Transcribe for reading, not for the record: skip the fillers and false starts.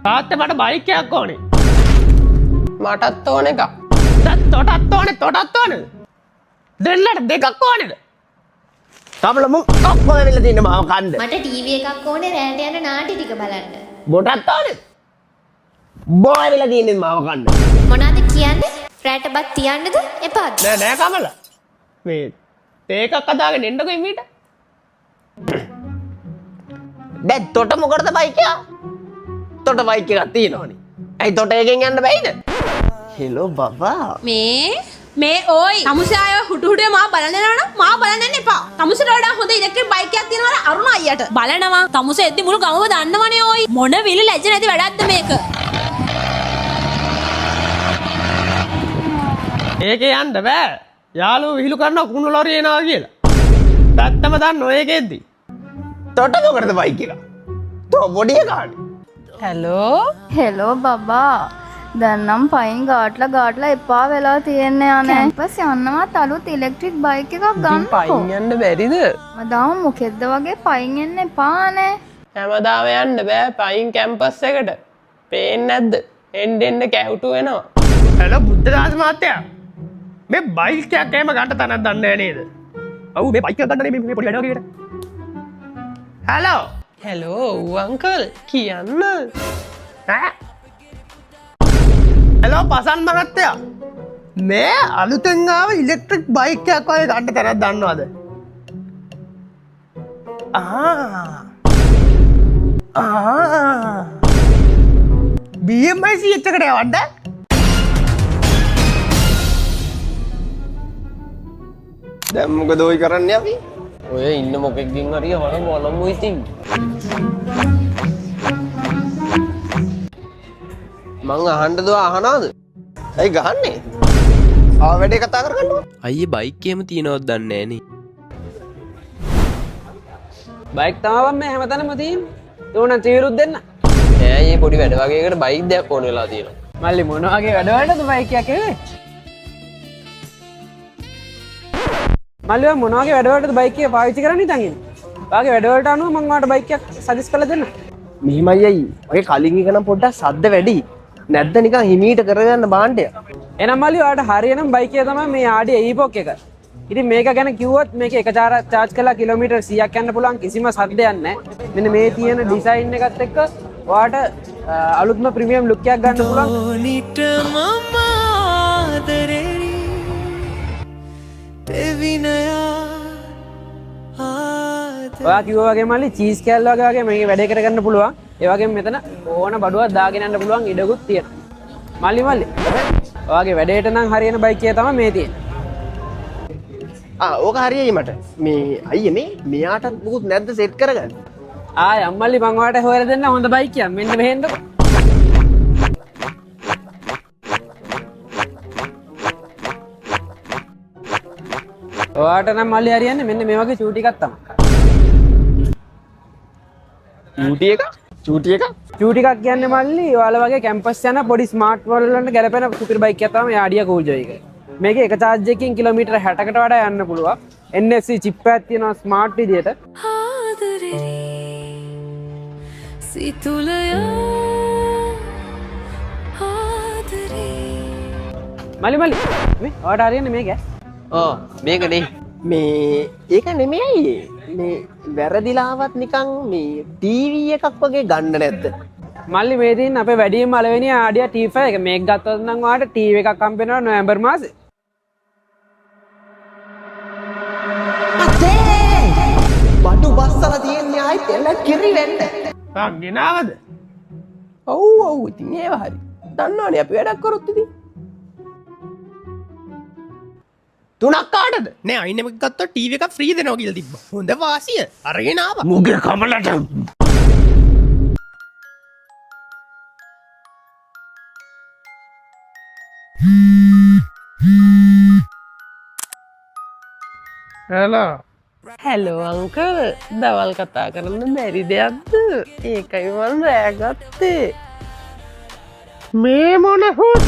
තාත්තේ මට බයික් එකක් ඕනේ. මටත් ඕන එකක්. දැන් තොටත් ඕනේ තොටත් ඕනේ. දෙන්නට දෙකක් ඕනේද? කමල මුන් ඔක්කොම වෙලා තියෙන මාව කන්න. මට ටීවී එකක් ඕනේ රැට යන නාටි ටික බලන්න. බොටත් ඕනේ. බෝ වෙලා තියෙන්නේ මාව කන්න. මොනවාද කියන්නේ? රැට බත් තියන්නද එපාද? නෑ නෑ කමල. මේ තේ එකක් හදාගෙන එන්නකෝ ඉමීට. දැන් තොට මොකටද බයික් එක? තොට බයික් එකක් තියෙනවනේ. ඇයි තොට එකෙන් යන්න බැයිද? හෙලෝ බබා. මේ ඕයි තමුසේ ආය හුටු හුටුවේ මාව බලන්න යනවා නම් මාව බලන්න යන්න එපා. තමුසේට වඩා හොඳ ඉලෙක්ට්‍රික් බයික් එකක් තියෙනවා අර අරුණ අයියට. බලනවා තමුසේ එද්දි මුළු ගමම දන්නවනේ ඕයි. මොන විල ලැජ්ජ නැති වැඩක්ද මේක? ඒකේ යන්න බෑ. යාළුවෝ විහිළු කරනවා කුණු ලොරිය එනවා කියලා. පැත්තම දන්න ඔය එකෙද්දි. තොට මොකටද බයික් එක? තෝ පොඩි එකානේ. හැලෝ හෙලෝ බබා. දැන් නම් පයින් ගාටලා ගාටලා එපා වෙලා තියෙන්නේ අනේ. කැම්පස් යන්නවත් අලුත් ඉලෙක්ට්‍රික් බයික් එකක් ගන්නකෝ. පයින් යන්න බැරිද? හැමදාම මොකෙද්ද වගේ පයින් එන්න එපානේ. හැමදාම යන්න බෑ පයින් කැම්පස් එකට. පේන්නේ නැද්ද? එන්න එන්න කැහුටු වෙනවා. හෙලෝ බුද්ධදාස මහත්තයා. මේ බයික් එකක් එහෙම ගන්න තැනක් දන්නේ නෑ නේද? ඔව් මේ බයික් එකක් ගන්න නේ මේ පොඩි වැඩ වගේකට. හෙලෝ හෙලෝ ඔව් අංකල් කියන්න. ඈ හෙලෝ පසන් මහත්තයා. මේ අලුතෙන් ආව ඉලෙක්ට්‍රික් බයික් එකක් වගේ ගන්න තැනක් දන්නවද? ආ ආ BMIC එකට යවන්න. දැන් මොකද ඔය කරන්නේ අපි? ඔය ඉන්න මොකෙක්ගෙන් හරි අහන බලමු ඉතින්. මං අහන්න දෝ අහනවද? ඇයි ගහන්නේ? ආව වැඩේ කතා කරගන්නකෝ. අයියේ බයික් එහෙම තියනවද දන්නේ නෑනේ. බයික් තමයි බං මේ හැමතැනම තියෙන්නේ. ඒ උනා තීරුත් දෙන්න. නෑ අයියේ පොඩි වැඩ වගේකට බයික් දෙයක් ඕන වෙලා තියෙනවා. මල්ලි මොන වගේ වැඩ වලටද බයික් එකක් එන්නේ? මල්ලි ඔයා මොන වගේ වැඩ වලටද බයික් එක පාවිච්චි කරන්නේ හිතන් ඉන්නේ? ඔයාගේ වැඩ වලට අනුව මං ඔයාට බයික් එකක් සජෙස්ට් කරලා දෙන්න. මෙහෙමයි අයියේ. ඔය කලින් එක නම් පොඩ්ඩක් සද්ද වැඩි. නැද්ද නිකන් හිමීට කරගන්න භාණ්ඩය. එහෙනම් මල්ලි ඔයාට හරියනම් බයික් එක තමයි මේ ආඩි ඊපොක් එක. ඉතින් මේක ගැන කිව්වොත් මේක එක චාර්ජ් කරලා කිලෝමීටර් 100ක් යන්න පුළුවන් කිසිම සද්දයක් නැහැ. මෙන්න මේ තියෙන ඩිසයින් එකත් එක්ක ඔයාට අලුත්ම ප්‍රීමියම් ලුක් එකක් ගන්න පුළුවන්. ඔයා කිව්වා වගේ මල්ලි චීස් කෑල්ල වගේ වගේ මේකේ වැඩේ කරගන්න පුළුවන්. ඒ වගේම මෙතන ඕන බඩුවක් දාගෙන යන්න පුළුවන් ඉඩකුත් තියෙනවා. මල්ලි මල්ලි ඔයාගේ වැඩේට නම් හරියන බයික් එක තමයි මේ තියෙන්නේ. ආ ඕක හරියයි මට. මේ අයියේ මේ මෙයාටත් මොකුත් නැද්ද සෙට් කරගන්න? ආ අම්මල්ලි මං ඔයාට හොයලා දෙන්න හොඳ බයික් එකක්. මෙන්න මෙහෙන්දකෝ. ඔයාට නම් මල්ලි හරියන්නේ මෙන්න මේ වගේ චූටි එකක් තමයි. චූටි එකක්? චූටි එකක්? චූටි එකක් කියන්නේ මල්ලි ඔයාලා වගේ කැම්පස් යන පොඩි ස්මාර්ට් වල වලට ගැලපෙන සුපිරි බයික් එකක් තමයි ආඩියා කූල් ජොයි එක. මේක එක චාර්ජ් එකකින් කිලෝමීටර් 60කට වඩා යන්න පුළුවන්. NFC chip එකක් තියෙනවා ස්මාර්ට් විදියට. මල්ලි මල්ලි මේ ඔයාට හරියන්නේ මේක ඈ. ඔව් මේක නේ. මේ ඒක නෙමෙයි අයියේ. මේ වැරදිලාවත් නිකන් මේ ටීවී එකක් වගේ ගන්න නැද්ද? මල්ලි මේ තියෙන අපේ වැඩියෙන්ම පළවෙනි ආඩියා T5 එක. මේක ගත්තොත් නම් ඔයාට ටීවී එකක් හම්බ වෙනවා නොවැම්බර් මාසේ. බඩු බස්සලා තියෙන්නේ ආයෙත් එල කිරි වෙන්න. ආ ගෙනාවද? ඔව් ඔව් ඉතින් ඒව හරි. දන්නවනේ අපි වැඩක් කරොත් ඉතින්. තුනක් කාටද? නෑ අයින් එක ගත්තොත් ටීවී එකක් ෆ්‍රී දෙනවා කියලා තිබ්බා. හොඳ වාසිය. අරගෙන ආවා. මුගේ කමලට. හෙලෝ හැලෝ අංකල් දවල් කතා කරන්න බැරි දෙයක්ද? ඒකයි මං රෑ ගත්තේ. මේ මොන හුත්?